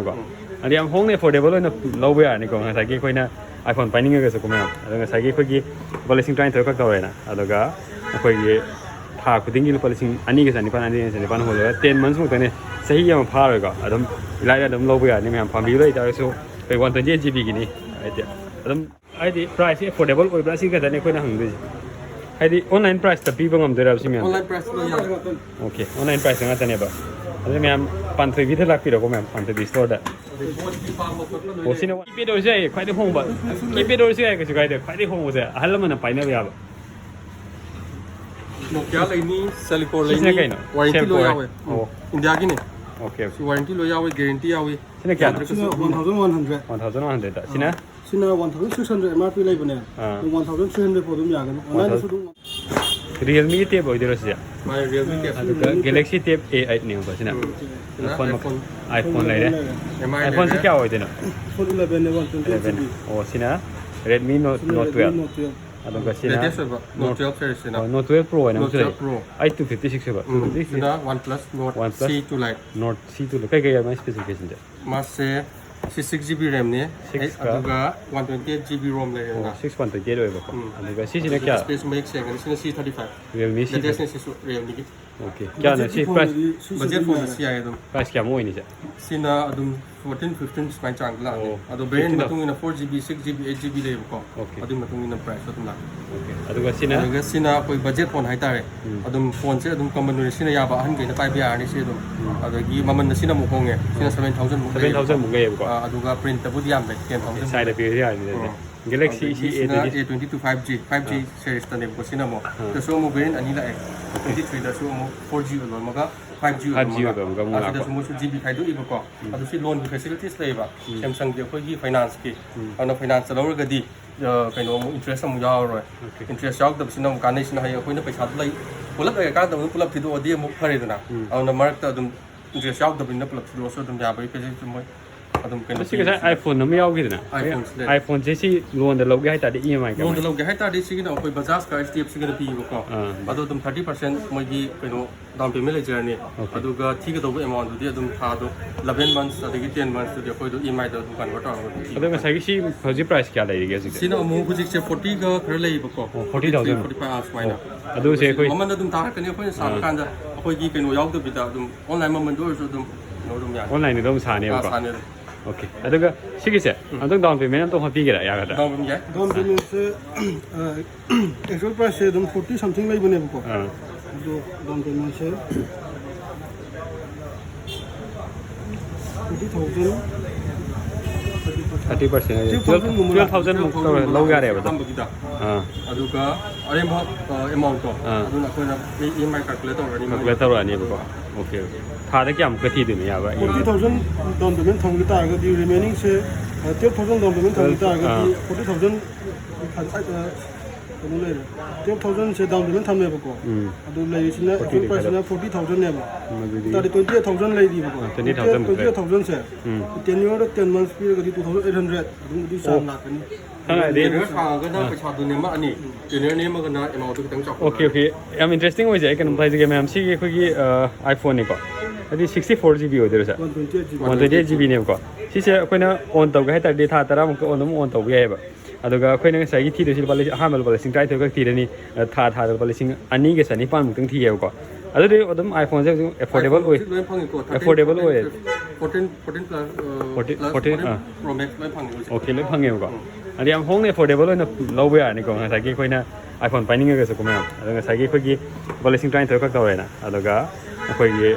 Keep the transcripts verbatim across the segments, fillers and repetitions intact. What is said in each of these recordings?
ꯀꯣ꯫ ꯑꯗ ꯌꯥꯝ ꯍꯣꯡꯅ affordable ꯑꯣꯏꯅ ꯂꯧꯕ ꯌꯥꯔꯅꯤꯀꯣ꯫ ꯉꯁꯥꯏꯒꯤ ꯑꯩꯈꯣꯏꯅ iPhone ꯄꯥꯏꯅꯤꯡꯉꯒꯁꯨꯀꯣ ꯃꯌꯥꯝ, ꯑꯗꯣ ꯉꯁꯥꯏꯒꯤ ꯑꯩꯈꯣꯏꯒꯤ ꯂꯨꯄꯥ ꯂꯤꯁꯤꯡ ꯇꯔꯥꯅꯤꯊꯣꯏ ꯈꯛ ꯇꯧꯔꯦꯅ, ꯑꯗꯨꯒ ꯑꯩꯈꯣꯏꯒꯤ ꯊꯥ ꯈꯨꯗꯤꯡꯒꯤ ꯂꯨꯄꯥ ꯂꯤꯁꯤꯡ ꯑꯅꯤꯒ ꯆꯅꯤꯄꯥꯟ, ꯑꯅꯤꯒ ꯆꯅꯤꯄꯥꯟ ꯍꯨꯜꯂꯒ ten months ꯃꯨꯛꯇꯅꯦ, ꯆꯍꯤ ꯑꯃ ꯐꯥꯔꯣꯏꯀꯣ꯫ ꯑꯗꯨꯝ ꯏꯂꯥꯏ ꯂꯥꯏ ꯑꯗꯨꯝ ꯂꯧꯕ ꯌꯥꯔꯅꯤ ꯃꯌꯥꯝ꯫ ꯄꯥꯝꯕꯤꯕ ꯂꯩꯇꯥꯔꯒꯁꯨ ꯑꯩꯈꯣꯏ one twenty eight GB Guinea. ꯍꯥꯏꯗꯤ ꯑꯗꯨꯝ ꯍꯥꯏꯗꯤ price ꯁꯦ affordable ꯑꯣꯏꯕ꯭ꯔꯥ, ꯁꯤ ꯈꯛꯇꯅꯦ ꯑꯩꯈꯣꯏꯅ ꯍꯪꯗꯣꯏꯁꯦ꯫ ꯍꯥꯏꯗꯤ online price ꯇ ꯄꯤꯕ ꯉꯝꯗꯣꯏꯔꯕ ꯁꯤ ꯃꯌꯥꯝ? Online price ꯇ ꯂꯣꯏ ꯌꯥꯔꯦ꯫ Okay, online price ꯇ ꯉꯥꯛꯇꯅꯦꯕ꯫ ꯑꯗꯨ ꯃꯌꯥꯝ ꯄꯥꯟꯊꯣꯏꯕꯤꯗ ꯂꯥꯛꯄꯤꯔꯣꯀꯣ ꯃꯌꯥꯝ, ꯄꯥꯟꯊꯣꯏꯕꯤ store ꯗ꯫ ꯑꯗꯩ ꯄꯣꯠ ꯄꯥꯝꯕ ꯈꯣꯠꯄ ꯂꯣꯏ ꯑꯣ, ꯂꯩ꯫ ꯁꯤꯅ keypad ꯑꯣꯏꯔꯁꯨ ꯌꯥꯏꯌꯦ, ꯈ꯭ꯋꯥꯏꯗꯒꯤ ꯍꯣꯡꯕ꯫ Keypad ꯑꯣꯏꯔꯁꯨ ꯌꯥꯏ, ꯀꯩꯁꯨ ꯀꯥꯏꯗꯦ꯫ ꯈ꯭ꯋꯥꯏꯗꯒꯤ ꯍꯣꯡꯕꯁꯦ ꯑꯍꯜ ꯂꯃꯟꯅ ꯄꯥꯏꯅꯕ ꯌꯥꯕ꯫ Nokia ꯂꯩꯅꯤ, Celeco ꯁꯤꯁꯤꯅ ꯂꯩꯅꯤ, ꯀꯩꯅꯣ? Warranty ꯂꯣꯏ Celeco ꯌꯥꯎꯋꯦ꯫ ꯑꯣ꯫ India Guinea. Okay, okay꯫ ꯁꯤ warranty ꯂꯣꯏ ꯌꯥꯎꯋꯦ, guarantee ꯌꯥꯎꯏ꯫ ꯁꯤꯅ ꯀꯌꯥꯅꯣ? ꯌꯥꯗ꯭ꯔꯒꯁꯨ ꯁꯤꯅ one thousand one hundred꯫ One thousand one hundred ꯗ꯫ ꯁꯤꯅ? ꯁꯤꯅ one thousand six hundred M R P ꯂꯩꯕꯅꯦ꯫ ꯑꯥ꯫ ꯑꯗꯨꯝ one thousand three hundred ꯐꯥꯎ ꯑꯗꯨꯝ ꯌꯥꯒꯅꯤ꯫ One thousand Online ꯗꯁꯨ ꯑꯗꯨꯝ꯫ Realme ꯒꯤ tab ꯑꯣꯏꯗꯣꯏꯔꯣ ꯁꯤꯁꯦ? ꯃꯥꯅꯦ, Realme tab꯫ ꯑꯗꯨꯒ Realme tab꯫ Galaxy Tab A eight ꯅꯦꯕꯀꯣ ꯁꯤꯅ꯫ ꯎꯝ꯫ ꯁꯤꯅ iPhone ꯃꯈ-, iPhone꯫ iPhone ꯂꯩꯔꯦ꯫ M I iPhone ꯁꯤ ꯂꯩꯔꯦ꯫ ꯀꯌꯥ ꯑꯣꯏꯗꯣꯏꯅꯣ? iPhone eleven ꯅꯦ, one twenty eight eleven꯫ GB꯫ ꯑꯣ, ꯁꯤꯅ Redmi Note, ꯁꯤꯅ Note Redmi twelve꯫ Note twelve꯫ ꯑꯗꯨꯒ ꯁꯤꯅ latest ꯑꯣꯏꯕ Note Note, twelve series ꯁꯤꯅ꯫ ꯍꯣꯏ, Note twelve Pro ꯍꯥꯏꯅ ꯑꯃꯁꯨ Note twelve ꯂꯩ꯫ Pro꯫ Eight two fifty six ꯑꯣꯏꯕ꯫ ꯎꯝ, two fifty six꯫ ꯁꯤꯅ OnePlus Note C two Lite꯫ OnePlus Note C two Lite꯫ ꯀꯩ ꯀꯩ ꯍꯥꯏꯕ specification ꯁꯦ? ꯃꯥꯁꯦ sixty six GB RAM ꯅꯦ꯫ Six ꯑꯦ, ꯀ ꯑꯗꯨꯒ one twenty eight GB ROM ꯂꯩꯔꯦꯗꯅ꯫ ꯑꯣ, six one twenty eight ꯑꯣꯏꯕꯀꯣ꯫ ꯎꯝ꯫ ꯑꯗꯨꯒ ꯁꯤꯁꯤꯅ ꯑꯗꯨꯒ ꯀꯌꯥ? Display ꯁꯨ ꯃꯌꯦꯛ ꯁꯦꯡꯒꯅꯤ꯫ ꯁꯤꯅ C thirty five꯫ Realme C latest ꯅꯦ ꯁꯤꯁꯨ Realme ꯒꯤ꯫ Okay꯫ ꯀꯌꯥꯅꯣ ꯁꯤ price? Budget ꯁꯨ ꯑꯗꯨꯝ ꯌꯥꯔꯦ꯫ Price ꯀꯌꯥꯃꯨꯛ ꯑꯣꯏꯅꯤ ꯁꯦ? ꯁꯤꯅ ꯑꯗꯨꯝ fourteen, fifteen ꯁꯨꯃꯥꯏꯅ ꯆꯥꯡꯗ ꯂꯥꯛꯑꯅꯤ꯫ ꯑꯣ, ꯑꯗꯣ variant ꯐꯤꯐꯇꯤꯟ ꯃꯇꯨꯡ ꯏꯟꯅ four GB, six GB, eight GB ꯂꯩꯌꯦꯕꯀꯣ꯫ Okay꯫ ꯑꯗꯨꯒꯤ ꯃꯇꯨꯡ ꯏꯟꯅ price ꯁꯨ ꯑꯗꯨꯝ ꯂꯥꯛꯀꯅꯤ꯫ Okay꯫ ꯑꯗꯨꯒ ꯁꯤꯅ? ꯑꯗꯨꯒ ꯁꯤꯅ ꯑꯩꯈꯣꯏ budget phone ꯍꯥꯏꯇꯥꯔꯦ꯫ ꯎꯝ꯫ ꯑꯗꯨꯝ phone ꯁꯦ ꯑꯗꯨꯝ common ꯑꯣꯏꯅ ꯁꯤꯖꯤꯟꯅ ꯌꯥꯕ ꯑꯍꯟꯈꯩꯅ ꯄꯥꯏꯕ ꯌꯥꯔꯅꯤ ꯁꯤ ꯑꯗꯨꯝ꯫ ꯎꯝ꯫ ꯑꯗꯒꯤ ꯃꯃꯜꯅ ꯁꯤꯅ ꯑꯃꯨꯛ ꯍꯣꯡꯉꯦ꯫ ꯁꯤꯅ ꯎꯝ꯫ Seven thousand ꯃꯨꯛ seven thousand ꯂꯩꯌꯦꯕꯀꯣ꯫ ꯃꯨꯛ ꯂꯩꯌꯦꯕꯀꯣ꯫ ꯑꯥ, ꯑꯗꯨꯒ print ꯕꯨꯗꯤ ꯌꯥꯝ ꯂꯩ, ten thousand ꯃꯨꯛ ꯁꯥꯏꯗ ꯂꯩ꯫ ꯄꯤꯔꯁꯨ ꯌꯥꯔꯅꯤ ꯑꯗꯨꯗꯤ꯫ ꯎꯝ꯫ Galaxy ꯑꯗꯒꯤ C A ꯁꯤꯅ twenty꯫ A twenty two five G, five G ah. Series ꯇꯅꯦꯕꯀꯣ ꯁꯤꯅ ꯑꯃꯨꯛ꯫ ꯑꯥ꯫ ꯁꯤꯗꯁꯨ ꯑꯃꯨꯛ variant ꯑꯅꯤ ꯂꯥꯛꯑꯦ꯫ Twenty three ꯗꯁꯨ ꯑꯃꯨꯛ four G ꯑꯣꯏꯕ ꯑꯃꯒ five G ꯑꯣꯏꯕ five G ꯑꯃꯒ꯫ ꯑꯣꯏꯕ ꯑꯃꯒ ꯑꯃꯨꯛ ꯑꯁꯤꯗꯁꯨ ꯂꯥꯛꯄ꯫ ꯃꯣꯏꯁꯨ GB ꯈꯥꯏꯗꯣꯛꯏꯕꯀꯣ꯫ ꯎꯝ꯫ ꯑꯗꯨ ꯁꯤ loan ꯒꯤ facilities ꯂꯩꯌꯦꯕ꯫ ꯎꯝ꯫ Samsung ꯒꯤ ꯑꯩꯈꯣꯏꯒꯤ finance ꯀꯤ꯫ ꯎꯝ꯫ ꯑꯗꯨꯅ finance ꯇ ꯂꯧꯔꯒꯗꯤ, ꯑ, ꯀꯩꯅꯣ ꯑꯃꯨꯛ interest ꯑꯃꯨꯛ ꯌꯥꯎꯔꯔꯣꯏ꯫ Okay꯫ Interest ꯌꯥꯎꯗꯕꯁꯤꯅ ꯑꯃꯨꯛ ꯀꯥꯟꯅꯩꯁꯤꯅ ꯍꯌꯦꯡ ꯑꯩꯈꯣꯏꯅ ꯄꯩꯁꯥꯗꯨ ꯂꯩ, ꯄꯨꯂꯞ ꯂꯩꯔꯀꯥꯟꯗ ꯑꯃꯨꯛ ꯄꯨꯂꯞ ꯊꯤꯗꯣꯛꯑꯗꯤ ꯑꯃꯨꯛ ꯐꯔꯦꯗꯅ꯫ ꯎꯝ꯫ ꯑꯗꯨꯅ ꯃꯔꯛꯇ ꯑꯗꯨꯝ interest ꯌꯥꯎꯗꯕꯅꯤꯅ ꯄꯨꯂꯞ ꯊꯤꯗꯣꯛꯑꯁꯨ ꯑꯗꯨꯝ ꯌꯥꯕꯒꯤ facility ꯃꯣꯏ ꯑꯗꯨꯝ ꯀꯩꯅꯣ ꯁꯤ ꯉꯁꯥꯏ iPhone ꯑꯃ ꯌꯥꯎꯈꯤꯗꯅ, iPhone ꯁꯤꯗ iPhone ꯁꯦ ꯁꯤ loan ꯗ ꯂꯧꯒꯦ ꯍꯥꯏꯇꯥꯔꯗꯤ EMI loan ꯗ ꯂꯧꯒꯦ ꯍꯥꯏꯇꯥꯔꯗꯤ ꯁꯤꯒꯤꯅ ꯑꯩꯈꯣꯏ Bajaj ꯀ HDFC ꯒꯅ ꯄꯤꯌꯦꯕꯀꯣ꯫ ꯑꯥ꯫ ꯑꯗꯣ ꯑꯗꯨꯝ thirty percent ꯃꯣꯏꯒꯤ ꯀꯩꯅꯣ down payment ꯂꯩꯖꯔꯅꯤ꯫ Okay. ꯑꯗꯨꯒ ꯊꯤꯒꯗꯧꯕ amount ꯗꯨꯗꯤ ꯑꯗꯨꯝ ꯊꯥꯗꯣ eleven months ꯑꯗꯒꯤ ten months ꯇꯨꯗꯤ ꯑꯩꯈꯣꯏꯗꯣ EMI ꯗ ꯑꯗꯨꯝ convert ꯇꯧꯔꯒ ꯑꯗꯨꯝ ꯊꯤꯕ꯫ ꯑꯗꯣ ꯉꯁꯥꯏꯒꯤ ꯁꯤ ꯍꯧꯖꯤꯛ price ꯀꯌꯥ ꯂꯩꯔꯤꯒꯦ ꯍꯧꯖꯤꯛ? ꯁꯤꯅ ꯑꯃꯨꯛ ꯍꯧꯖꯤꯛꯁꯦ forty ꯒ ꯈꯔ ꯂꯩꯌꯦꯕꯀꯣ꯫ ꯑꯣ, forty thousand. Forty five ꯑꯥ, ꯁꯨꯃꯥꯏꯅ꯫ ꯑꯣ, ꯑꯗꯨꯁꯦ ꯑꯩꯈꯣꯏ ꯃꯃꯜ ꯑꯗꯨꯝ ꯇꯥꯔꯛꯀꯅꯤ ꯑꯩꯈꯣꯏꯅ ꯁꯥꯕ ꯑꯥ꯫ ꯀꯥꯟꯗ꯫ ꯑꯩꯈꯣꯏꯒꯤ ꯀꯩꯅꯣ ꯌꯥꯎꯗꯕꯤꯗ ꯑꯗꯨꯝ online ꯃꯃꯜꯗ ꯑꯣꯏꯔꯁꯨ ꯑꯗꯨꯝ ꯀꯩꯅꯣ ꯑꯗꯨꯝ ꯌꯥꯅꯤ꯫ Online ꯗ ꯑꯗꯨꯝ ꯁꯥꯅꯦꯕꯀꯣ? ꯑꯥ, ꯁꯥꯅꯤ ꯑꯗꯨꯝ꯫ Okay. ꯑꯗꯨꯒ ꯁꯤꯒꯤꯁꯦ ꯑꯝꯇꯪ down payment ꯑꯝꯇꯪ ꯍꯣꯠꯄꯤꯒꯦꯔꯥ, ꯌꯥꯒꯗ꯭ꯔꯥ? Down payment ꯌꯥꯏ꯫ Down payment ꯁꯦ actual price ꯁꯦ ꯑꯗꯨꯝ forty something ꯂꯩꯕꯅꯦꯕꯀꯣ꯫ ꯑꯥ꯫ ꯑꯗꯣ down payment ꯁꯦ forty thousand, Thirty percent ꯍꯥꯏꯁꯦ twelve thousand ꯒꯨꯝꯕ twelve thousand ꯃꯨꯛ ꯇꯧꯔ ꯂꯧ ꯌꯥꯔꯦꯕ ꯑꯗꯣ꯫ ꯑꯍꯥꯟꯕꯒꯤꯗ꯫ ꯑꯥ꯫ ꯑꯗꯨꯒ ꯑꯔꯦꯝꯕ amount ꯇꯣ ꯑꯥ꯫ ꯑꯗꯨꯅ ꯑꯩꯈꯣꯏꯅ EMI calculate ꯇꯧꯔꯅꯤ꯫ Calculate ꯇꯧꯔꯛꯑꯅꯦꯕꯀꯣ꯫ Okay, okay. ꯊꯥꯗ ꯀꯌꯥꯃꯨꯛꯀ ꯊꯤꯗꯣꯏꯅꯣ ꯌꯥꯕ? Forty thousand down payment ꯊꯝꯈꯤ ꯇꯥꯔꯒꯗꯤ remaining ꯁꯦ twelve thousand down payment ꯊꯝꯈꯤ ꯇꯥꯔꯒꯗꯤ ꯑꯥ꯫ Forty thousand ꯀꯩꯅꯣ ꯂꯩꯔꯦ꯫ Twelve thousand ꯁꯦ down payment ꯊꯝꯃꯦꯕꯀꯣ꯫ ꯎꯝ꯫ ꯑꯗꯨ ꯂꯩꯔꯤꯁꯤꯅ Forty actual price ꯁꯤꯅ forty thousand ꯅꯦꯕ꯫ ꯎꯝ, ꯑꯗꯨꯗꯤ ꯇꯥꯔꯗꯤ twenty eight thousand ꯂꯩꯔꯤꯕꯀꯣ꯫ ꯑꯥ, twenty eight thousand ꯃꯨꯛ Twenty eight thousand ꯁꯦ ꯎꯝ꯫ Tenure ꯗ ten months ꯄꯤꯔꯒꯗꯤ two thousand eight hundred ꯑꯗꯨꯝ ꯑꯗꯨꯒꯤ ꯆꯥꯡ ꯂꯥꯛꯀꯅꯤ꯫ ꯈꯪꯉꯗꯤ Tenure ꯁꯥꯡꯉꯒꯅ ꯄꯩꯁꯥꯗꯨ ꯅꯦꯝꯃꯛꯑꯅꯤ꯫ Tenure ꯅꯦꯝꯃꯒꯅ amount ꯇꯨ ꯈꯤꯇꯪ ꯆꯥꯎꯈꯠꯂꯛꯑꯅꯤ꯫ Okay, okay. ꯌꯥꯝ interesting ꯑꯣꯏꯖꯩ꯫ ꯑꯩ ꯀꯩꯅꯣꯝꯇ ꯍꯥꯏꯖꯒꯦ ꯃꯌꯥꯝ, ꯁꯤꯒꯤ ꯑꯩꯈꯣꯏꯒꯤ iPhone ꯅꯤꯀꯣ, ꯍꯥꯏꯗꯤ sixty four GB ꯑꯣꯏꯗꯣꯏꯔꯣ ꯁꯦ? One twenty eight GB꯫ One twenty eight GB ꯅꯦꯕꯀꯣ꯫ ꯁꯤꯁꯦ ꯑꯩꯈꯣꯏꯅ on ꯇꯧꯒꯦ ꯍꯥꯏ ꯇꯥꯔꯗꯤ ꯊꯥ ꯇꯔꯥꯃꯨꯛꯇ on ꯑꯗꯨꯝ on ꯇꯧꯕ ꯌꯥꯏꯑꯕ꯫ ꯑꯗꯨꯒ ꯑꯩꯈꯣꯏꯅ ꯉꯁꯥꯏꯒꯤ ꯊꯤꯗꯣꯏꯁꯤ ꯂꯨꯄꯥ ꯂꯤꯁꯤꯡ, ꯑꯍꯥꯟꯕ ꯂꯨꯄꯥ ꯂꯤꯁꯤꯡ ꯇꯔꯥꯅꯤꯊꯣꯏ ꯈꯛ ꯊꯤꯔꯅꯤ꯫ ꯊꯥ ꯊꯥꯗ ꯂꯨꯄꯥ ꯂꯤꯁꯤꯡ ꯑꯅꯤꯒ ꯆꯅꯤꯄꯥꯟꯃꯨꯛꯇꯪ ꯊꯤꯌꯦꯕꯀꯣ꯫ ꯑꯗꯨꯗꯤ ꯑꯗꯨꯝ iPhone ꯁꯦ ꯍꯧꯖꯤꯛ affordable ꯑꯣꯏ꯫ ꯍꯧꯖꯤꯛ ꯂꯣꯏ ꯐꯪꯉꯤꯀꯣ꯫ Affordable ꯑꯣꯏ꯫ Fourteen, fourteen plus, uh, Fourteen, plus, fourteen, fourteen ꯑꯥ꯫ Pro Max ꯂꯣꯏ ꯐꯪꯉꯤ ꯍꯧꯖꯤꯛ꯫ Okay, ꯂꯣꯏ ꯐꯪꯉꯦꯕꯀꯣ꯫ ꯑꯗꯤ ꯌꯥꯝ ꯍꯣꯡꯅ affordable ꯑꯣꯏꯅ ꯂꯧꯕ ꯌꯥꯔꯅꯤꯀꯣ꯫ ꯉꯁꯥꯏꯒꯤ ꯑꯩꯈꯣꯏꯅ iPhone ꯄꯥꯏꯅꯤꯡꯉꯒꯁꯨꯀꯣ ꯃꯌꯥꯝ꯫ ꯑꯗꯣ ꯉꯁꯥꯏꯒꯤ ꯑꯩꯈꯣꯏꯒꯤ ꯂꯨꯄꯥ ꯂꯤꯁꯤꯡ ꯇꯔꯥꯅꯤꯊꯣꯏ ꯈꯛ ꯇꯧꯔꯦꯅ꯫ ꯑꯗꯨꯒ ꯑꯩꯈꯣꯏꯒꯤ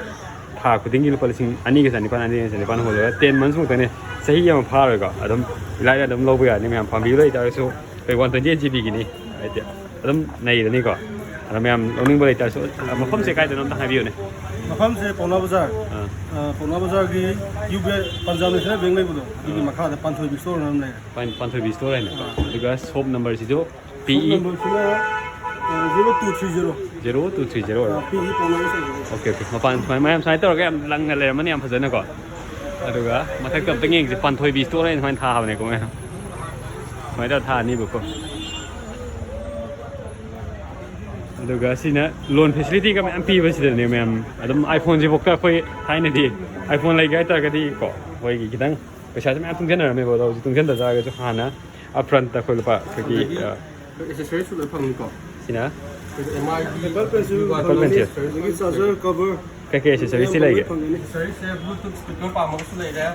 ꯊꯥ ꯈꯨꯗꯤꯡꯒꯤ ꯂꯨꯄꯥ ꯂꯤꯁꯤꯡ ꯑꯅꯤꯒ ꯆꯅꯤꯄꯥꯟ, ꯑꯅꯤꯒ ꯆꯅꯤꯄꯥꯟ ꯍꯨꯜꯂꯒ ten months ꯃꯨꯛꯇꯅꯦ꯫ ꯆꯍꯤ ꯑꯃ ꯐꯥꯔꯣꯏꯀꯣ꯫ ꯑꯗꯨꯝ ꯏꯂꯥꯏ ꯂꯥꯏ ꯑꯗꯨꯝ ꯂꯧꯕ ꯌꯥꯔꯅꯤ ꯃꯌꯥꯝ꯫ ꯄꯥꯝꯕꯤꯕ ꯂꯩꯇꯥꯔꯒꯁꯨ ꯑꯩꯈꯣꯏ one twenty eight GBꯒꯤꯅꯤ꯫ ꯍꯥꯏꯗꯤ ꯑꯗꯨꯝ ꯅꯩꯔꯅꯤꯀꯣ꯫ ꯑꯗꯣ ꯃꯌꯥꯝ ꯂꯧꯅꯤꯡꯕ ꯂꯩꯇꯥꯔꯁꯨ, ꯃꯐꯝꯁꯦ ꯀꯥꯏꯗꯅꯣ ꯑꯝꯇ ꯍꯥꯏꯕꯤꯌꯨꯅꯦ꯫ ꯃꯐꯝꯁꯦ ꯄꯥꯎꯅꯥ ꯕꯖꯥꯔ꯫ ꯑꯥ꯫ ꯑ, ꯄꯥꯎꯅꯥ ꯕꯖꯥꯔꯒꯤ UBI ꯄꯟꯖꯥꯕ ꯅꯦꯁꯅꯦꯜ ꯕꯦꯡ ꯂꯩꯕꯗꯣ ꯑꯗꯨꯒꯤ ꯃꯈꯥꯗ ꯄꯥꯟꯊꯣꯏꯕꯤ ꯁ꯭ꯇꯣꯔ ꯑꯅ ꯑꯃ ꯂꯩꯔꯦ꯫ ꯄꯥꯟ-, ꯄꯥꯟꯊꯣꯏꯕꯤ ꯁ꯭ꯇꯣꯔ ꯍꯥꯏꯅ꯫ ꯑꯗꯨꯒ ꯁꯣꯞ ꯅꯝꯕꯔꯁꯤꯁꯨ ꯁꯣꯞ ꯅꯝꯕꯔꯁꯤꯅ zero two three zero꯫ Zero two three zero ꯑꯣꯏꯕ꯫ ꯄꯤ ꯏ ꯄꯥꯎꯅꯥ ꯕꯖꯥꯔ꯫ Okay, okay. ꯃꯄꯥꯟ ꯁꯨꯃꯥꯏ-, ꯃꯌꯥꯝ ꯁꯨꯃꯥꯏꯅ ꯇꯧꯔꯒ ꯌꯥꯝ ꯂꯪꯅ ꯂꯩꯔꯝꯃꯅꯤ ꯌꯥꯝ ꯐꯖꯅꯀꯣ꯫ ꯑꯗꯨꯒ ꯃꯊꯛꯇ ꯑꯝꯇꯪ ꯌꯦꯡꯁꯦ, ꯄꯥꯟꯊꯣꯏꯕꯤ ꯁ꯭ꯇꯣꯔ ꯍꯥꯏꯅ ꯁꯨꯃꯥꯏꯅ ꯊꯥꯕꯅꯦꯀꯣ ꯃꯌꯥꯝ, ꯁꯨꯃꯥꯏꯅ ꯇꯧꯔ ꯊꯥꯅꯤꯕꯀꯣ꯫ ꯑꯗꯨꯒ ꯁꯤꯅ ꯂꯣꯟ ꯐꯦꯁꯤꯂꯤꯇꯤꯒ ꯃꯌꯥꯝ ꯄꯤꯕꯁꯤꯗꯅꯦ ꯃꯌꯥꯝ꯫ ꯑꯗꯨꯝ ꯑꯥꯏꯐꯣꯟꯁꯤꯐꯥꯎꯗ ꯑꯩꯈꯣꯏ ꯊꯥꯏꯅꯗꯤ ꯑꯥꯏꯐꯣꯟ ꯂꯩꯒꯦ ꯍꯥꯏꯇꯥꯔꯒꯗꯤ ꯀꯣ, ꯑꯩꯈꯣꯏꯒꯤ ꯈꯤꯇꯪ ꯄꯩꯁꯥꯁꯦ ꯃꯌꯥꯝ ꯇꯨꯡꯁꯤꯟꯅꯔꯝꯃꯦꯕ, ꯑꯗꯣ ꯍꯧꯖꯤꯛ ꯇꯨꯡꯁꯤꯟꯗ ꯇꯥꯔꯒꯁꯨ ꯍꯥꯟꯅ ꯑꯞꯐ꯭ꯔꯟꯠꯇ ꯑꯩꯈꯣꯏ ꯂꯨꯄꯥ ꯑꯩꯈꯣꯏꯒꯤ, ꯑꯗꯒꯤ ꯑ, ꯑꯦꯁꯦꯁꯔꯤꯁ ꯂꯣꯏ ꯐꯪꯅꯤꯀꯣ꯫ ꯁꯤꯅ ꯑꯩꯈꯣꯏꯒꯤ ꯑꯦꯝ ꯑꯥꯏꯒꯤ Apple Pencil ꯂꯨꯄꯥ ꯐꯪꯒꯅꯤ, ꯇ꯭ꯋꯦꯟꯇꯤ꯫ ꯑꯗꯒꯤ ꯆꯥꯔꯖꯔ ꯀꯚꯔ ꯀꯩꯀꯩ ꯑꯦꯁꯦꯁꯔꯤꯁꯇꯤ ꯂꯩꯒꯦ? ꯐꯪꯒꯅꯤ꯫ ꯑꯦꯁꯦꯁꯔꯤꯁꯁꯦ ꯕ꯭ꯂꯨꯇꯨꯠ ꯁ꯭ꯄꯤꯀꯔ ꯄꯥꯝꯃꯒꯁꯨ ꯂꯩꯔꯦ,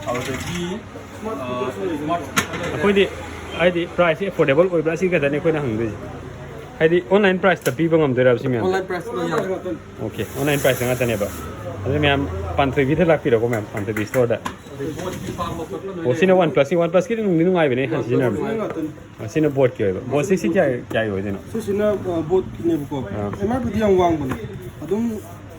ꯑꯗꯨꯗꯒꯤ, ꯑ, ꯁ꯭ꯃꯥꯔꯠ ꯁ꯭ꯄꯤꯀꯔ ꯂꯩꯔꯦ꯫ ꯑꯩꯈꯣꯏꯗꯤ ꯍꯥꯏꯗꯤ ꯄ꯭ꯔꯥꯏꯁꯁꯦ ꯑꯦꯐꯣꯔꯗꯦꯕꯜ ꯑꯣꯏꯕ꯭ꯔꯥ, ꯁꯤ ꯈꯛꯇꯅꯤ ꯑꯩꯈꯣꯏꯅ ꯍꯪꯗꯣꯏꯁꯦ꯫ ꯍꯥꯏꯗꯤ ꯑꯣꯟꯂꯥꯏꯟ ꯄ꯭ꯔꯥꯏꯁꯇ ꯄꯤꯕ ꯉꯝꯗꯣꯏꯔꯕ ꯁꯤ ꯃꯌꯥꯝ? ꯑꯣꯟꯂꯥꯏꯟ ꯄ꯭ꯔꯥꯏꯁ ꯂꯣꯏ ꯌꯥꯎꯔꯦ꯫ ꯑꯣꯀꯦ, ꯑꯣꯟꯂꯥꯏꯟ ꯄ꯭ꯔꯥꯏꯁꯇ ꯉꯥꯛꯇꯅꯦꯕ꯫ ꯑꯗꯨ ꯃꯌꯥꯝ ꯄꯥꯟꯊꯣꯏꯕꯤꯗ ꯂꯥꯛꯄꯤꯔꯣꯀꯣ ꯃꯌꯥꯝ, ꯄꯥꯟꯊꯣꯏꯕꯤ ꯁ꯭ꯇꯣꯔꯗ꯫ ꯑꯗꯩ ꯕꯣꯠꯀꯤ ꯄꯥꯝꯕ ꯈꯣꯠꯄ ꯂꯣꯏ ꯑꯣ, ꯁꯤꯅ ꯂꯩꯔꯦ꯫ ꯋꯥꯟ ꯄ꯭ꯂꯁꯀꯤ, ꯋꯥꯟ ꯄ꯭ꯂꯁꯀꯤꯗꯤ ꯅꯨꯡꯗꯤ ꯅꯨꯡꯉꯥꯏꯕꯅꯦ ꯍꯥꯟꯅ ꯁꯤꯖꯤꯟꯅꯔꯝꯃꯤ꯫ ꯁꯤꯖꯤꯟꯅ ꯉꯥꯛꯇꯅꯤ꯫ ꯑ, ꯁꯤꯅ ꯕꯣꯠꯀꯤ ꯑꯣꯏꯕ꯫ ꯕꯣꯠꯁꯤ ꯁꯤ ꯀꯌꯥ, ꯀꯌꯥ ꯑꯣꯏꯗꯣꯏꯅꯣ? ꯁꯤꯁꯤꯅ, ꯑ, ꯕꯣꯠꯀꯤꯅꯦꯕꯀꯣ꯫ ꯑꯥ꯫ ꯑꯦꯝ ꯑꯥꯔ ꯄꯤꯗꯤ ꯌꯥꯝ ꯋꯥꯡꯕꯅꯦ꯫ ꯑꯗꯨꯝ,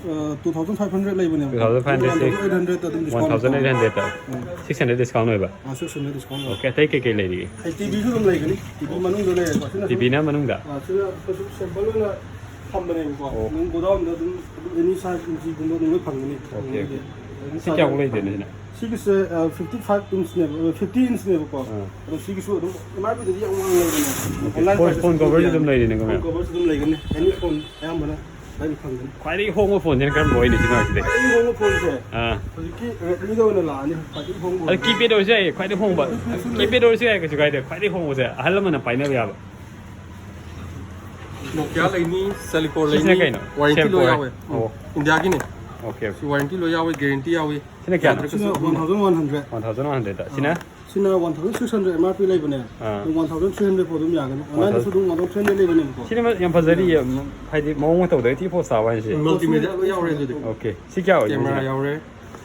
ꯑ, ꯇꯨ ꯊꯥꯎꯖꯟ ꯐꯥꯏꯚ ꯍꯟꯗ꯭ꯔꯦꯗ ꯂꯩꯕꯅꯦꯕ꯫ ꯇꯨ ꯊꯥꯎꯖꯟ ꯐꯥꯏꯚ ꯍꯟꯗ꯭ꯔꯦꯗ ꯁꯤ ꯋꯥꯟ ꯊꯥꯎꯖꯟ ꯑꯩꯠ ꯍꯟꯗ꯭ꯔꯦꯗꯇ ꯑꯗꯨꯝ ꯗꯤꯁꯀꯥꯎꯟ ꯋꯥꯟ ꯊꯥꯎꯖꯟ ꯑꯩꯠ ꯍꯟꯗ꯭ꯔꯦꯗꯇ꯫ ꯎꯝ꯫ ꯁꯤꯛꯁ ꯍꯟꯗ꯭ꯔꯦꯗ ꯗꯤꯁꯀꯥꯎꯟ ꯑꯣꯏꯕ꯫ ꯑꯥ, ꯁꯤꯛꯁ ꯍꯟꯗ꯭ꯔꯦꯗ ꯗꯤꯁꯀꯥꯎꯟ ꯑꯣꯏꯕ꯫ ꯑꯣꯀꯦ, ꯑꯇꯩ ꯀꯩꯀꯩ ꯂꯩꯔꯤꯒꯦ? ꯑꯩ ꯇꯤ ꯚꯤꯁꯨ ꯑꯗꯨꯝ ꯂꯩꯒꯅꯤ꯫ ꯇꯤ ꯚꯤ ꯃꯅꯨꯡꯗ ꯂꯩꯔꯦꯀꯣ꯫ ꯁꯤꯅ ꯇꯤ ꯚꯤꯅ ꯃꯅꯨꯡꯗ? ꯑꯥ, ꯁꯤꯅ ꯑꯩꯈꯣꯏꯁꯨ ꯁꯦꯝꯄꯜ ꯑꯣꯏꯅ ꯊꯝꯕꯅꯦꯕꯀꯣ꯫ ꯑꯣ꯫ ꯑꯗꯨꯝ ꯒꯣꯗꯥꯎꯟꯗ ꯑꯗꯨꯝ, ꯑꯗꯨꯝ ꯑꯦꯅꯤ ꯁꯥꯏꯖ ꯏꯟꯆꯤꯒꯨꯝꯕ ꯑꯗꯨꯝ ꯂꯣꯏ ꯐꯪꯒꯅꯤ꯫ Okay, okay. ꯑꯗꯨꯝ ꯁꯤ ꯀꯌꯥꯃꯨꯛ ꯂꯩꯗꯣꯏꯅꯣ ꯁꯤꯅ? ꯁꯤꯒꯤꯁꯦ, ꯑ, ꯐꯤꯐꯇꯤ ꯐꯥꯏꯚ ꯏꯟꯆꯅꯦꯕ, ꯑ, ꯐꯤꯐꯇꯤ ꯏꯟꯆꯅꯦꯕꯀꯣ꯫ ꯑꯥ꯫ ꯑꯗꯣ ꯁꯤꯒꯤꯁꯨ ꯑꯗꯨꯝ ꯑꯦꯝ ꯑꯥꯔ ꯄꯤꯗꯗꯤ ꯌꯥꯝ ꯋꯥꯡꯅ ꯂꯩꯕꯅꯦ꯫ ꯑꯣꯀꯦ꯫ ꯑꯣꯟꯂꯥꯏꯟ ꯐꯣꯟ, ꯄ꯭ꯔꯥꯏꯁꯇꯁꯨ ꯐꯣꯟ ꯀꯣꯚꯔꯁꯨ ꯌꯥꯅꯤ꯫ ꯑꯗꯨꯝ ꯂꯩꯔꯤꯅꯦꯀꯣ, ꯐꯣꯟ ꯃꯌꯥꯝ? ꯀꯣꯚꯔꯁꯨ ꯑꯗꯨꯝ ꯂꯩꯒꯅꯤ꯫ ꯑꯦꯅꯤ ꯐꯣꯟ ꯑꯌꯥꯝꯕꯅ ꯂꯣꯏꯅ ꯐꯪꯒꯅꯤ꯫ ꯈ꯭ꯋꯥꯏꯗꯒꯤ ꯍꯣꯡꯕ ꯐꯣꯟꯁꯤꯅ ꯀꯔꯝꯕ ꯑꯣꯏꯅꯤ ꯁꯤ ꯃꯔꯛꯁꯤꯗꯩ? ꯈ꯭ꯋꯥꯏꯗꯒꯤ ꯍꯣꯡꯕ ꯐꯣꯟꯁꯦ ꯑꯥ꯫ ꯍꯧꯖꯤꯛꯀꯤ ꯔꯦꯗꯃꯤꯗ ꯑꯣꯏꯅ ꯂꯥꯛꯑꯅꯤ, ꯈ꯭ꯋꯥꯏꯗꯒꯤ ꯍꯣꯡꯕ ꯑꯗꯣ ꯐꯣꯟꯁꯦ꯫ ꯀꯤꯄꯦꯗ ꯑꯣꯏꯔꯁꯨ ꯌꯥꯏꯌꯦ, ꯈ꯭ꯋꯥꯏꯗꯒꯤ ꯍꯣꯡꯕ꯫ ꯀꯤꯄꯦꯗ ꯑꯣꯏꯔꯁꯨ ꯌꯥꯏ, ꯀꯩꯁꯨ ꯀꯥꯏꯗꯦ꯫ ꯈ꯭ꯋꯥꯏꯗꯒꯤ ꯍꯣꯡꯕꯁꯦ ꯑꯍꯜ ꯂꯃꯟꯅ ꯄꯥꯏꯅꯕ ꯌꯥꯕ꯫ ꯅꯣꯀꯤꯌꯥ ꯂꯩꯅꯤ, ꯁꯦꯂꯤꯀꯣ ꯁꯤꯁꯤꯅ ꯂꯩꯅꯤ, ꯀꯩꯅꯣ? ꯋꯥꯔꯦꯟꯇꯤ ꯂꯣꯏ ꯁꯦꯝꯄꯣ ꯌꯥꯎꯋꯦ꯫ ꯑꯣ꯫ ꯏꯟꯗꯤꯌꯥꯒꯤꯅꯤ꯫ Okay, okay. ꯁꯤ ꯋꯥꯔꯦꯟꯇꯤ ꯂꯣꯏ ꯌꯥꯎꯋꯦ, ꯒꯦꯔꯦꯟꯇꯤ ꯌꯥꯎꯋꯤ꯫ ꯁꯤꯅ ꯀꯌꯥꯅꯣ? ꯌꯥꯗ꯭ꯔꯒꯁꯨ ꯁꯤꯅ ꯑꯗꯨꯝ one thousand one hundred. One thousand one ꯍꯟꯗ꯭ꯔꯦꯗꯇ꯫ ꯁꯤꯅ? ꯑꯥ꯫ ꯁꯤꯅ one thousand six hundred M R P ꯂꯩꯕꯅꯦ꯫ ꯑꯥ꯫ ꯑꯗꯨꯝ ꯋꯥꯟ ꯊꯥꯎꯖꯟ ꯊ꯭ꯔꯤ ꯍꯟꯗ꯭ꯔꯦꯗ ꯐꯥꯎ ꯑꯗꯨꯝ ꯌꯥꯒꯅꯤ꯫ One thousand. ꯑꯣꯟꯂꯥꯏꯟꯗꯁꯨ ꯑꯗꯨꯝ ꯋꯥꯟ ꯊꯥꯎꯖꯟ ꯊ꯭ꯔꯤ ꯍꯟꯗ꯭ꯔꯦꯗ ꯂꯩꯕꯅꯦꯕꯀꯣ꯫ ꯁꯤꯅ ꯌꯥꯝ ꯐꯖꯔꯤꯌꯦ, ꯍꯥꯏꯗꯤ ꯃꯑꯣꯡ ꯃꯇꯧꯗ ꯊꯤ ꯄꯣꯁ ꯇꯥꯕ ꯍꯥꯏꯁꯦ꯫ ꯃꯜꯇꯤꯃꯦꯗꯤꯌꯥ ꯂꯣꯏ ꯌꯥꯎꯔꯦ ꯑꯗꯨꯗꯤ꯫ ꯑꯣꯀꯦ꯫ ꯁꯤ ꯀꯌꯥ ꯑꯣꯏꯅꯣ ꯀꯦꯃꯦꯔꯥ ꯁꯤꯅ? ꯌꯥꯎꯔꯦ꯫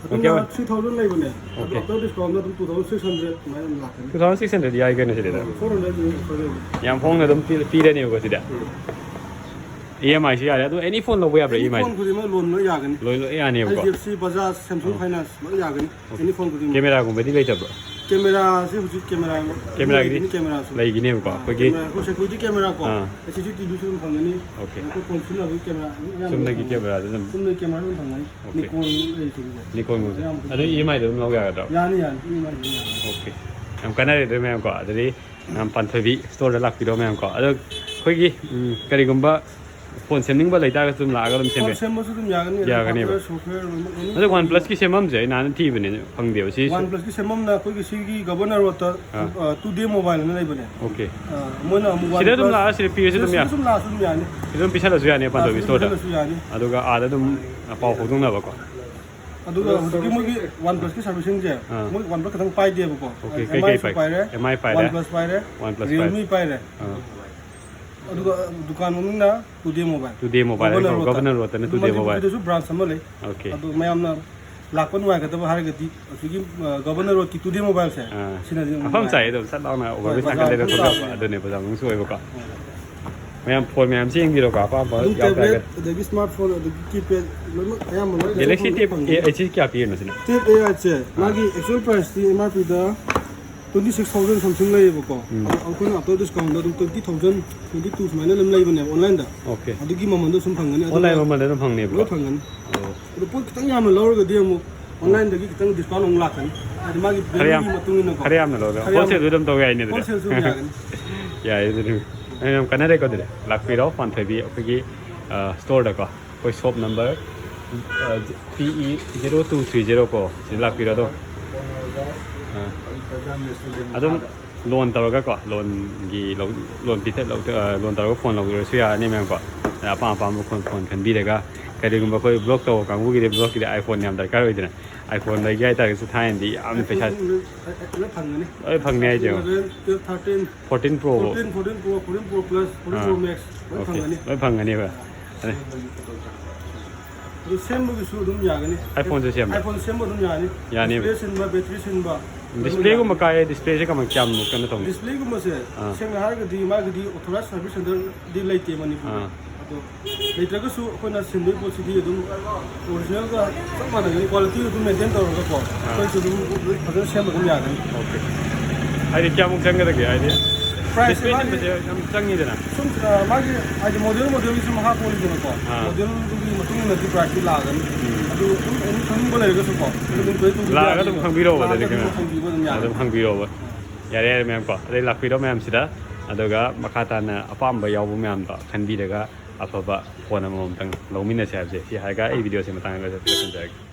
ꯑꯗꯨꯅ ꯑꯣꯀꯦ꯫ ꯊ꯭ꯔꯤ ꯊꯥꯎꯖꯟ ꯂꯩꯕꯅꯦ꯫ ꯑꯗꯣ ꯑꯣꯀꯦ꯫ ꯑꯥꯐꯇꯔ ꯗꯤꯁꯀꯥꯎꯟꯗ ꯑꯗꯨꯝ ꯇꯨ ꯊꯥꯎꯖꯟ ꯁꯤꯛꯁ ꯍꯟꯗ꯭ꯔꯦꯗ ꯑꯗꯨꯃꯥꯏꯅ ꯑꯗꯨꯝ ꯂꯥꯛꯀꯅꯤ꯫ ꯇꯨ ꯊꯥꯎꯖꯟ ꯁꯤꯛꯁ ꯍꯟꯗ꯭ꯔꯦꯗ ꯌꯥꯏ ꯀꯩꯅꯣ ꯁꯤꯗꯤ ꯑꯗꯨꯝ꯫ ꯐꯣꯔ ꯍꯟꯗ꯭ꯔꯦꯗ ꯑꯗꯨꯝ ꯑꯣꯐꯔ ꯂꯩꯕꯅꯦ꯫ ꯌꯥꯝ ꯍꯣꯡꯅ ꯑꯗꯨꯝ ꯄꯤ-, ꯄꯤꯔꯅꯦꯕꯀꯣ ꯁꯤꯗ꯫ ꯎꯝ꯫ ꯏ ꯑꯦꯝ ꯑꯥꯏꯁꯨ ꯌꯥꯔꯦ꯫ ꯑꯗꯣ ꯑꯦꯅꯤ ꯐꯣꯟ ꯂꯧꯕ ꯌꯥꯕ꯭ꯔꯥ ꯑꯦꯅꯤ ꯏ ꯑꯦꯝ ꯑꯥꯏ? ꯐꯣꯟ ꯈꯨꯗꯤꯡꯃꯛ ꯂꯣꯟ ꯂꯣꯏ ꯌꯥꯒꯅꯤ꯫ ꯂꯣꯏ, ꯂꯣꯏ ꯌꯥꯅꯦꯕꯀꯣ? H D F C, Bajaj, Samsung ꯑꯣ꯫ ꯐꯥꯏꯅꯥꯟꯁ ꯂꯣꯏ ꯌꯥꯒꯅꯤ꯫ ꯑꯣꯀꯦ꯫ ꯑꯦꯅꯤ ꯐꯣꯟ ꯈꯨꯗꯤꯡꯃꯛ꯫ ꯀꯦꯃꯦꯔꯥꯒꯨꯝꯕꯗꯤ ꯂꯩꯇꯕ꯭ꯔꯣ? ꯀꯦꯃꯦꯔꯥꯁꯦ ꯍꯧꯖꯤꯛ ꯀꯦꯃꯦꯔꯥ ꯀꯦꯃꯦꯔꯥꯒꯤꯗꯤ ꯂꯩꯒꯅꯤ, ꯀꯦꯃꯦꯔꯥꯁꯨ ꯂꯩꯒꯅꯤꯕꯀꯣ, ꯑꯥ, ꯑꯩꯈꯣꯏꯒꯤ ꯀꯦꯃꯦꯔꯥ, ꯑꯩꯈꯣꯏ ꯁꯦꯀ꯭ꯌꯨꯔꯤꯇꯤ ꯀꯦꯃꯦꯔꯥ ꯀꯣ, ꯑꯥ, ꯑꯦ ꯁꯤ ꯁꯤ ꯇꯤ ꯚꯤꯁꯨ ꯑꯗꯨꯝ ꯐꯪꯒꯅꯤ꯫ ꯑꯣꯀꯦ꯫ ꯑꯩꯈꯣꯏ ꯐꯣꯟ ꯁꯤꯖꯤꯟꯅꯕꯒꯤ ꯀꯦꯃꯦꯔꯥ ꯑꯗꯨꯝ ꯑꯌꯥꯝꯕ ꯆꯨꯝꯅꯒꯤ ꯐꯪꯒꯅꯤ꯫ ꯀꯦꯃꯦꯔꯥꯗ ꯑꯗꯨꯝ ꯆꯨꯝꯅꯒꯤ ꯀꯦꯃꯦꯔꯥ ꯑꯗꯨꯝ ꯐꯪꯒꯅꯤ꯫ ꯑꯣꯀꯦ꯫ ꯅꯤꯀꯣꯟ ꯂꯩꯔꯤꯁꯤꯡꯁꯦ꯫ ꯅꯤꯀꯣꯟꯒꯨꯝꯕꯁꯦ꯫ ꯑꯌꯥꯝꯕ ꯑꯗꯨ ꯏ ꯑꯦꯝ ꯑꯥꯏꯗ ꯑꯗꯨꯝ ꯂꯧ ꯌꯥꯒꯗ꯭ꯔꯣ? ꯌꯥꯅꯤ, ꯌꯥꯅꯤ, ꯏ ꯑꯦꯝ ꯑꯥꯏꯗ ꯑꯗꯨꯝ ꯌꯥꯅꯤ꯫ ꯑꯣꯀꯦ꯫ ꯌꯥꯝ ꯀꯥꯟꯅꯔꯦ ꯑꯗꯨ ꯃꯌꯥꯝ ꯀꯣ꯫ ꯑꯗꯨꯗꯤ ꯃꯌꯥꯝ ꯄꯥꯟꯊꯣꯏꯕꯤ ꯁ꯭ꯇꯣꯔꯗ ꯂꯥꯛꯄꯤꯔꯣ ꯃꯌꯥꯝ ꯀꯣ꯫ ꯑꯗꯣ ꯑꯩꯈꯣꯏꯒꯤ, ꯎꯝ, ꯀꯔꯤꯒꯨꯝꯕ ꯐꯣꯟ ꯁꯦꯝꯅꯤꯡꯕ ꯂꯩꯇꯥꯔꯒꯁꯨ ꯑꯗꯨꯝ ꯂꯥꯛꯑꯒ ꯑꯗꯨꯝ ꯐꯣꯟ ꯁꯦꯝꯕ ꯁꯦꯝꯕꯁꯨ ꯑꯗꯨꯝ ꯌꯥꯒꯅꯤ, ꯑꯗꯨꯝ ꯌꯥꯒꯅꯦꯕ꯫ ꯍꯥꯔꯗꯋꯦꯌꯔ, ꯁꯣꯐꯋꯦꯌꯔ ꯂꯣꯏꯅꯃꯛ, ꯂꯣꯏꯅꯃꯛ ꯑꯗꯣ ꯐꯪꯒꯅꯤ꯫ OnePlus ꯀꯤ ꯁꯦꯝꯐꯝꯁꯦ ꯑꯩ ꯅꯍꯥꯟ ꯊꯤꯕꯅꯦ, ꯐꯪꯗꯦꯕ꯫ ꯁꯤ OnePlus ꯀꯤ ꯁꯦꯝꯐꯝꯅ ꯑꯩꯈꯣꯏꯒꯤ ꯁꯤꯒꯤ ꯒꯕꯔꯅꯔ ꯔꯣꯗꯇ, ꯑꯥ꯫ ꯑ, ꯇꯨ ꯗꯦ ꯃꯣꯕꯥꯏꯜ ꯑꯅ ꯂꯩꯕꯅꯦ꯫ ꯑꯣꯀꯦ꯫ ꯑ, ꯃꯣꯏꯅ ꯑꯃꯨꯛ ꯁꯤꯗ ꯑꯗꯨꯝ OnePlus ꯂꯥꯛꯑꯒ ꯁꯤꯗ ꯄꯤꯔꯁꯨ ꯑꯗꯨꯝ ꯁꯤꯗ ꯌꯥ-, ꯁꯨꯝ ꯂꯥꯛꯑꯁꯨ ꯑꯗꯨꯝ ꯌꯥꯅꯤ꯫ ꯁꯤꯗ ꯑꯗꯨꯝ ꯄꯤꯁꯜꯂꯁꯨ ꯌꯥꯅꯤ, ꯑꯥ, ꯄꯥꯟꯊꯣꯏꯕꯤ ꯁꯤꯗ ꯁ꯭ꯇꯣꯔꯗ꯫ ꯄꯤꯁꯜꯂꯁꯨ ꯌꯥꯅꯤ꯫ ꯑꯗꯨꯒ ꯑꯥꯗ ꯑꯗꯨꯝ ꯄꯥꯎ ꯐꯥꯎꯗꯣꯛꯅꯕꯀꯣ꯫ ꯑꯗꯨꯒ ꯍꯧꯖꯤꯛꯀꯤ ꯃꯣꯏꯒꯤ OnePlus ꯀꯤ ꯁꯥꯔꯚꯤꯁꯤꯡꯁꯦ, ꯑꯥ꯫ ꯃꯣꯏ OnePlus ꯈꯛꯇꯪ ꯄꯥꯏꯗꯦꯕꯀꯣ꯫ ꯑꯣꯀꯦ, ꯀꯩ ꯀꯩ M I ꯁꯨ ꯄꯥꯏ? ꯄꯥꯏꯔꯦ, M I ꯄꯥꯏꯔꯦ꯫ OnePlus ꯄꯥꯏꯔꯦ, OnePlus ꯄꯥꯏꯔꯦ꯫ Realme ꯄꯥꯏꯔꯦ꯫ ꯑꯥ꯫ ꯑꯗꯨꯒ ꯗꯨꯀꯥꯟ ꯃꯃꯤꯡꯅ to day mobile. To day mobile governor ꯍꯥꯏꯀꯣ, ꯔꯣꯗꯇ꯫ Governor ꯔꯣꯗꯇꯅ to day mobile. ꯃꯅꯤꯄꯨꯔꯒꯤꯗꯁꯨ branch ꯑꯃ ꯂꯩ꯫ ꯑꯣꯀꯦ꯫ ꯑꯗꯨ ꯃꯌꯥꯝꯅ ꯂꯥꯛꯄ ꯅꯨꯡꯉꯥꯏꯒꯗꯕ ꯍꯥꯏꯔꯒꯗꯤ ꯑꯁꯤꯒꯤ, ꯑ, ꯒꯣꯕꯔꯅꯔ ꯔꯣꯗꯀꯤ ꯇꯨ ꯗꯦ ꯃꯣꯕꯥꯏꯜꯁꯦ, ꯑꯥ꯫ ꯁꯤꯅꯗꯤ ꯑꯗꯨꯝ ꯃꯐꯝ ꯅꯨꯡꯉꯥꯏ꯫ ꯆꯥꯏ ꯑꯗꯨꯝ ꯁꯠ ꯂꯥꯎꯅ ꯍꯣꯏ, ꯑꯣꯚꯔꯕ꯭ꯔꯤꯖ ꯕꯖꯥꯔ ꯅꯥꯀꯟꯗꯩꯗ ꯃꯐꯝ ꯊꯣꯛꯂꯛꯄ꯫ ꯆꯥꯕꯅꯦ꯫ ꯑꯗꯨꯅꯦ ꯕꯖꯥꯔ ꯃꯅꯨꯡꯁꯨ ꯑꯣꯏꯕꯀꯣ꯫ ꯍꯣꯏ꯫ ꯃꯌꯥꯝ ꯐꯣꯟ ꯃꯌꯥꯝꯁꯤ ꯌꯦꯡꯕꯤꯔꯣꯀꯣ, ꯑꯄꯥꯝꯕ ꯑꯗꯨꯝ ꯌꯥꯎ ꯇꯥꯔꯒꯗꯤ꯫ ꯇꯦꯕ꯭ꯂꯦꯠ, ꯑꯗꯒꯤ ꯁ꯭ꯃꯥꯔꯠ ꯐꯣꯟ, ꯑꯗꯒꯤ ꯀꯤꯄꯦꯗ ꯂꯣꯏꯅꯃꯛ ꯑꯌꯥꯝꯕ ꯂꯣꯏ ꯒꯦꯂꯦꯛꯁꯤ ꯂꯣꯏꯅꯃꯛ ꯇꯦꯞ ꯐꯪꯒꯅꯤ꯫ ꯑꯦ ꯑꯩꯠꯁꯤ ꯀꯌꯥ ꯄꯤꯔꯤꯅꯣ ꯁꯤꯅ? ꯇꯦꯞ ꯑꯦ ꯑꯩꯠꯁꯦ ꯑꯥ꯫ ꯃꯥꯒꯤ ꯑꯦꯛꯆꯨꯋꯦꯜ ꯄ꯭ꯔꯥꯏꯁꯇꯤ M R P ꯗ twenty six thousand something ꯂꯩꯌꯦꯕꯀꯣ꯫ ꯎꯝ꯫ ꯑꯗꯣ ꯑꯩꯈꯣꯏꯅ after discount ꯗ ꯑꯗꯨꯝ twenty thousand, twenty two ꯁꯨꯃꯥꯏꯅ ꯑꯗꯨꯝ ꯂꯩꯕꯅꯦꯕ online ꯗ꯫ ꯑꯣꯀꯦ꯫ ꯑꯗꯨꯒꯤ ꯃꯃꯜꯗꯣ ꯁꯨꯝ ꯐꯪꯒꯅꯤ꯫ ꯑꯗꯨꯒ online ꯃꯃꯜꯗ ꯑꯗꯨꯝ ꯐꯪꯅꯦꯕꯀꯣ? ꯂꯣꯏ ꯐꯪꯒꯅꯤ꯫ ꯑꯣ꯫ ꯑꯗꯣ ꯄꯣꯠ ꯈꯤꯇꯪ ꯌꯥꯝꯅ ꯂꯧꯔꯒꯗꯤ ꯑꯃꯨꯛ online ꯗꯒꯤ ꯈꯤꯇꯪ discount ꯑꯃꯨꯛ ꯂꯥꯛꯀꯅꯤ꯫ ꯍꯥꯏꯗꯤ ꯃꯥꯒꯤ ꯈꯔ ꯌꯥꯝ, value ꯒꯤ ꯃꯇꯨꯡ ꯏꯟꯅꯀꯣ꯫ ꯈꯔ ꯌꯥꯝꯅ ꯂꯧꯔꯒ ꯈꯔ ꯌꯥꯝꯅ wholesale ꯗ ꯑꯗꯨꯝ ꯇꯧꯕ ꯌꯥꯏꯅꯦ ꯑꯗꯨꯗꯤ꯫ Wholesale ꯁꯨ ꯑꯗꯨꯝ ꯌꯥꯒꯅꯤ꯫ ꯌꯥꯏ ꯑꯗꯨꯗꯤ꯫ ꯌꯥꯝ ꯌꯥꯝ ꯀꯥꯟꯅꯔꯦꯀꯣ ꯑꯗꯨꯗꯤ꯫ ꯂꯥꯛꯄꯤꯔꯣ ꯄꯥꯟꯊꯣꯏꯕꯤ ꯑꯩꯈꯣꯏꯒꯤ, ꯑ, ꯁ꯭ꯇꯣꯔꯗꯀꯣ꯫ ꯑꯩꯈꯣꯏ ꯁꯣꯞ ꯅꯝꯕꯔ, ꯑ, P E zero two three zero ꯀꯣ, ꯁꯤꯗ ꯂꯥꯛꯄꯤꯔꯣ ꯑꯗꯨꯝ꯫ ꯑ, ꯑꯗꯨꯝ ꯂꯣꯟ ꯇꯧꯔꯒꯀꯣ, ꯂꯣꯟꯒꯤ ꯂꯧ-, ꯂꯣꯟ ꯄꯤꯊ-, ꯂꯧ-, ꯑ, ꯂꯣꯟ ꯇꯧꯔꯒ ꯐꯣꯟ ꯂꯧꯕꯤꯔꯁꯨ ꯌꯥꯔꯅꯤ ꯃꯌꯥꯝꯀꯣ꯫ ꯑꯗ ꯑꯄꯥꯝ ꯑꯄꯥꯝꯕ ꯐꯣꯟ, ꯐꯣꯟ ꯈꯟꯕꯤꯔꯒ, ꯀꯔꯤꯒꯨꯝꯕ ꯑꯩꯈꯣꯏ ꯕ꯭ꯂꯣꯛ ꯇꯧꯕ ꯀꯥꯡꯕꯨꯒꯤꯗꯤ ꯕ꯭ꯂꯣꯛꯀꯤꯗꯤ iPhone ꯌꯥꯝ ꯗꯔꯀꯥꯔ ꯑꯣꯏꯗꯅ, iPhone ꯂꯩꯒꯦ ꯍꯥꯏꯇꯥꯔꯒꯁꯨ ꯊꯥꯏꯅꯗꯤ ꯌꯥꯝꯅ ꯄꯩꯁꯥ iPhone ꯂꯣꯏ, ꯂꯣꯏ ꯐꯪꯒꯅꯤ꯫ ꯂꯣꯏ ꯐꯪꯅꯤ ꯍꯥꯏꯁꯦ꯫ Eleven, twelve, thirteen, fourteen Pro꯫ Fourteen, fourteen Pro, fourteen Pro Plus, fourteen ꯑꯥ꯫ Pro Max ꯂꯣꯏ ꯑꯣꯀꯦ꯫ ꯐꯪꯒꯅꯤ꯫ ꯂꯣꯏ ꯐꯪꯒꯅꯦꯕ꯫ ꯑꯗꯨ ꯁꯦꯝꯕꯒꯤꯁꯨ ꯑꯗꯨꯝ ꯌꯥꯒꯅꯤ꯫ iPhone ꯁꯨ ꯁꯦꯝꯕ? iPhone ꯁꯦꯝꯕ ꯑꯗꯨꯝ ꯌꯥꯅꯤ꯫ ꯌꯥꯅꯤꯕ? Display ꯁꯤꯟꯕ, battery ꯁꯤꯟꯕ, ꯂꯣꯏꯅꯃꯛ display ꯒꯨꯝꯕ ꯌꯥꯒꯅꯤ꯫ ꯀꯥꯏ? Display ꯁꯦ ꯀꯃꯥꯏ, ꯀꯌꯥꯝ, ꯀꯩꯅꯣ ꯇꯧꯅꯤ? Display ꯒꯨꯝꯕꯁꯦ ꯑꯥ꯫ ꯁꯦꯡꯅ ꯍꯥꯏꯔꯒꯗꯤ ꯃꯥꯒꯤꯗꯤ authorized service center ꯗꯤ ꯂꯩꯇꯦ ꯃꯅꯤꯄꯨꯔꯗ꯫ ꯑꯥ꯫ ꯂꯩꯇ꯭ꯔꯒꯁꯨ ꯑꯩꯈꯣꯏꯅ ꯁꯤꯟꯗꯣꯏ ꯄꯣꯠꯁꯤꯗꯤ ꯑꯗꯨꯝ ꯑꯣꯔꯤꯖꯤꯅꯦꯜꯒ ꯆꯞ ꯃꯥꯟꯅꯒꯅꯤ, ꯀ꯭ꯋꯥꯂꯤꯇꯤ ꯑꯗꯨꯝ ꯃꯦꯟꯇꯦꯟ ꯇꯧꯔꯒꯀꯣ ꯑꯩꯈꯣꯏꯁꯨ ꯑꯗꯨꯝ ꯐꯖꯅ ꯁꯦꯝꯕ ꯑꯗꯨꯝ ꯌꯥꯒꯅꯤ꯫ ꯑꯣꯀꯦ꯫ ꯍꯥꯏꯗꯤ ꯀꯌꯥꯃꯨꯛ ꯆꯪꯒꯗꯒꯦ? ꯍꯥꯏꯗꯤ Price ꯗꯤꯁꯄ꯭ꯂꯦ ꯃꯥꯒꯤ ꯁꯤꯟꯕꯁꯦ ꯌꯥꯝ ꯆꯪꯉꯤꯗꯅ꯫ ꯁꯨꯝ ꯃꯥꯒꯤ ꯍꯥꯏꯗꯤ ꯃꯣꯗꯦꯜ ꯃꯣꯗꯦꯜꯒꯤꯁꯨ ꯃꯈꯥ ꯄꯣꯜꯂꯤꯗꯅꯀꯣ꯫ ꯑꯥ꯫ ꯃꯣꯗꯦꯜꯗꯨꯒꯤ ꯃꯇꯨꯡ ꯏꯟꯅꯗꯤ ꯄ꯭ꯔꯥꯏꯁꯇꯤ ꯂꯥꯛꯑꯒꯅꯤ꯫ ꯑꯗꯨ ꯑꯗꯨꯝ ꯑꯦꯅꯤ ꯈꯪꯅꯤꯡꯕ ꯂꯩꯔꯒꯁꯨꯀꯣ ꯑꯗꯨꯝ ꯇꯣꯏ ꯇꯣꯏ ꯂꯥꯛꯑꯒ ꯑꯗꯨꯝ ꯈꯪꯕꯤꯔꯛꯑꯣ ꯂꯥꯛꯑꯒ ꯑꯗꯨꯗꯤ ꯑꯗꯨꯝ ꯀꯩꯅꯣ꯫ ꯍꯪꯕꯤꯕ ꯑꯗꯨꯝ ꯌꯥꯅꯤ꯫ ꯑꯗꯨꯝ ꯍꯪꯕꯤꯔꯛꯑꯣ꯫ ꯌꯥꯔꯦ ꯌꯥꯔꯦ ꯃꯌꯥꯝ ꯀꯣ, ꯑꯗꯩ ꯂꯥꯛꯄꯤꯔꯣ ꯃꯌꯥꯝꯁꯤꯗ꯫ ꯑꯗꯨꯒ ꯃꯈꯥ ꯇꯥꯅ ꯑꯄꯥꯝꯕ ꯌꯥꯎꯕ ꯃꯌꯥꯝꯗꯣ ꯈꯟꯕꯤꯔꯒ ꯑꯐꯕ ꯐꯣꯟ ꯑꯃꯃꯝꯇꯪ ꯂꯧꯃꯤꯟꯅꯁꯦ ꯍꯥꯏꯕꯁꯦ ꯁꯤ ꯍꯥꯏꯔꯒ ꯑꯩ ꯚꯤꯗꯤꯑꯣꯁꯦ ꯃꯇꯥꯡ ꯑꯁꯤꯗ ꯂꯣꯏꯁꯤꯟꯖꯔꯒꯦ꯫